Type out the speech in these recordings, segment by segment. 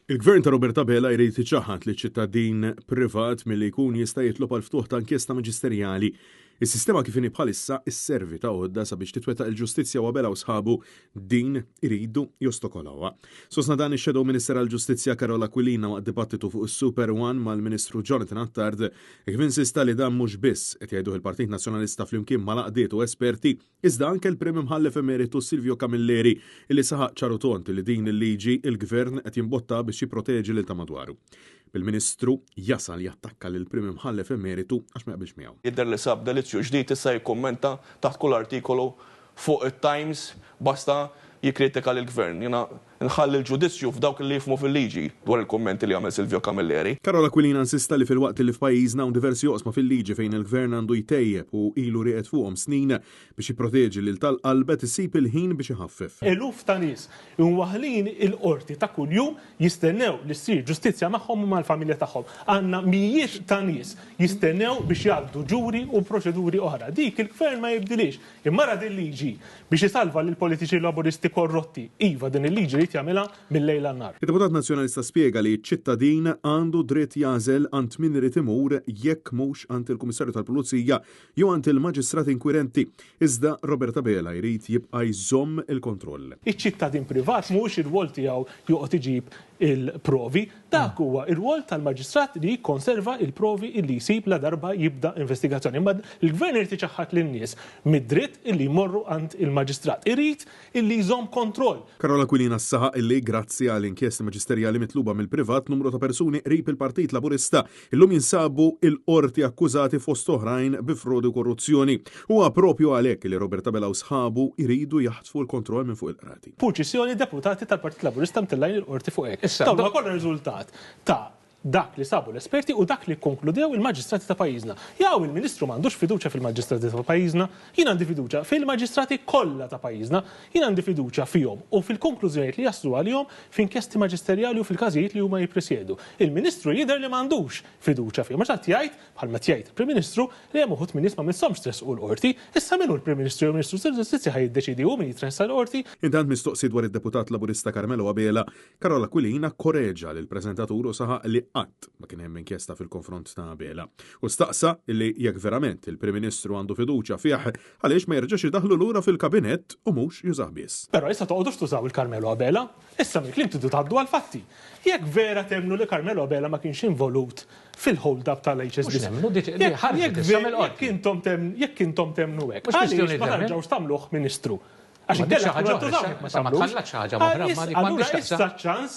Il-Gvern ta' Robert Abela jrid iċaħħad liċ-ċittadin privat milli jkun jista' jitlob għall-ftuħ ta' inkjesta maġisterjali. Is-sistema kif inhi bħalissa isservi ta' għodda sabiex titwettaq il-ġustizzja u Abela u sħabu din iridu jostokolawha. Sostna dan ix-Shadow Minister għall-Ġustizzja Karol Aquilina waqt dibattitu fuq is-Super One mal-Ministru Jonathan Attard kif insista li dan mhux biss qed jgħiduh il-Partit Nazzjonalista flimkien mal-għaqdiet u esperti Iżda anke l-Prim Imħallef Emeritu Silvio Camilleri li saħaq ċar u tond li din il-liġi il-Gvern qed jimbotta biex jipproteġi lil ta' madwaru. Bil-Ministru jasal jattakka lill-Prim Imħallef Emeritu għax ma jaqbilx miegħu. Jidher li sab delizzju ġdid issa jikkummenta taħt kull artikolu fuq it-Times basta jikkritika lill-Gvern. Jiena Nħalli l-ġudizzju f'dawk li jifhmu fil-liġi dwar il-kummenti li għamel Silvio Camilleri. Karol Aquilina insista li filwaqt li f'pajjiżna hawn diversi oqsma fil-liġi fejn il-Gvern għandu jtejjeb u ilu rieqed fuqhom snin biex jipproteġi lil tal-qalb qed isib il-ħin biex iħaffef. Eluf ta' nies imwaħħlin il-Qorti ta' kuljum jistennew li ssir ġustizzja magħhom u mal-familja tagħhom. Għandna mijiet ta' nies jistennew biex jgħaddu ġuri u proċeduri oħra. Dik il-Gvern ma jibdilhiex. Imma ra din liġi biex isalva lill-politiċi Laburisti korrotti. Iva, din il-liġi jrid jagħmilha mil-lejl għan-nhar. Id-deputat Nazzjonalista spjega li ċ-ċittadin għandu dritt jagħżel għand min irid imur jekk mhux għand il-Kummissarju tal-Pulizija jew għand il-Maġistrat inkwirenti. Iżda Robert Abela jrid jibqa' jżomm il-kontroll. Iċ-ċittadin privat mhuwiex ir-rwol tiegħu joqgħod iġib il-provi. Dak huwa r-rwol tal-maġistrat li jikkonserva l-provi illi jsib ladarba jibda investigazzjoni. Imma l-Gvern irid iċaħħad lin-nies mid-dritt illi jmorru għand il-maġistrat. Irid illi jżomm kontroll. Karol Aquilina saħaq illi grazzi għal inkjesti maġisterjali mitluba mill-privat numru ta' persuni qrib il-Partit Laburista illum jinsabu l-Qorti akkużati fost oħrajn bi frodi u korruzzjoni. Huwa propju għalhekk li Robert Abela u sħabu jridu jaħtfu l-kontroll minn fuq il-Qrati. Purċissjoni deputati tal-Partit Laburista mtellgħin il-Qorti fuq hekk. Dawn huma kollha riżultat ta' dak li sabu l-esperti u dak li kkonkludew il-maġistrati ta' pajjiżna. Jew il-Ministru m'għandux fiduċja fil-maġistrati ta' pajjiżna? Jien għandi fiduċja fil-maġistrati kollha ta' pajjiżna. Jien għandi fiduċja fihom u fil-konklużjonijiet li jaslu għalihom f'inkjesti maġisterjali u fil-każijiet li huma jippresjedu. Il-Ministru jidher li m'għandux fiduċja fihom għax qed jgħid, bħalma qed jgħid il-Prim Ministru, li hemm uħud min-nies ma misshomx tressqu l-Qorti. Issa min hu l-Prim Ministru jew Ministru tal-Ġustizzja ħa jiddeċiedi hu min jitressaq l-Qorti? Intant mistoqsi dwar id-Deputat Laburista Carmelo Abela, Karol Aquilina kkoreġa lill-preżentatur u saħaq li qatt ma kien hemm inkjesta fil-konfront ta' Abela. U staqsa li jekk verament il-Prim Ministru għandu fiduċja fih għaliex ma jerġax idaħħlu lura fil-Kabinett u mhux jużah biss. Però issa toqgħodux tużaw il-Carmelo Abela. Issa mill-kliem tridu tgħaddu għall-fatti. Jekk vera temmnu li Carmelo Abela ma kienx involut fil-hold up tal-HSBC. Mhux nemmnu, di ħarġet issa mill-qorti. Jekk intom jekk intom temmnu hekk. Mhux kwistjoni Għaliex ma terġgħux tagħmluh Ministru? Għax M'għandix inkella xi ħaġa tkunu qed oħra, tużawh jekk ma issa ma tagħmlux. tħallatx xi ħaġa m'oħra, ma dik Allura m'għandix x'taqsam. issa ċ-ċans,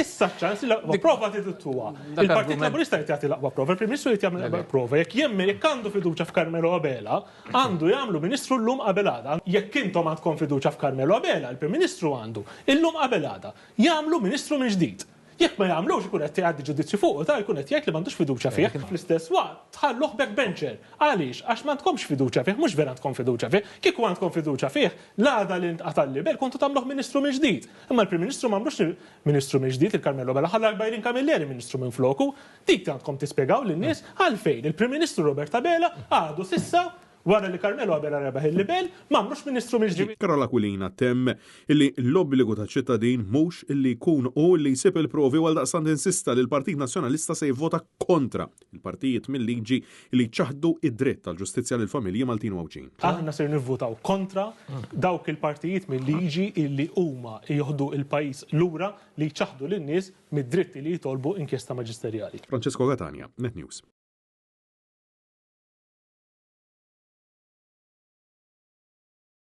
issa ċ-ċans li l-aqwa prova tridu ttuha. Dak Il-Partit argument. Laburista jrid jagħti l-aqwa prova, il-Prim Ministru jrid jagħmel Le, l-aqwa le. prova. Jekk jemmen, jekk għandu fiduċja f'Carmelo Abela, Għandu jagħmlu Ministru llum qabel għada. Jekk intom għandkom fiduċja f'Carmelo Abela, il-Prim Ministru għandu, illum qabel għada, jagħmlu Ministru mill-ġdid. Jekk ma jagħmlux ikun qed jgħaddi ġudizzju fuqu, ta' jkun qed jgħid li m'għandux fiduċja fih. Fl-istess waqt tħalluh backbencher. Għaliex? Għax m'għandkomx fiduċja fih, mhux vera għandkom fiduċja fih. Kieku għandkom fiduċja fih, l-għada li nqata' l-libell kontu tagħmluh Ministru mill-ġdid. Imma l-Prim Ministru m'għamlux Ministru mill-ġdid lil Carmelo Abela, ħalla Byron Camilleri Ministru minfloku. Dik għandkom tispjegaw lin-nies għalfejn il-Prim Ministru Robert Abela għadu s'issa, wara li Carmelo Abela rebaħ il-libell, m'għamlux Ministru mill-ġdid. Karol Aquilina temm illi l-obbligu taċ-ċittadin mhux illi jkun hu li jsib il-provi u għaldaqstant insista li l-Partit Nazzjonalista se jivvota kontra l-partijiet mil-liġi li jċaħħdu id-dritt għall-ġustizzja lill-familji Maltin u Għawdxin. Aħna ser nivvutaw kontra dawk il-partijiet mil-liġi illi huma joħdu l-pajjiż lura li jċaħħdu lin-nies mid-dritt li jitolbu inkjesta maġisterjali. Francesco Catania, Net News.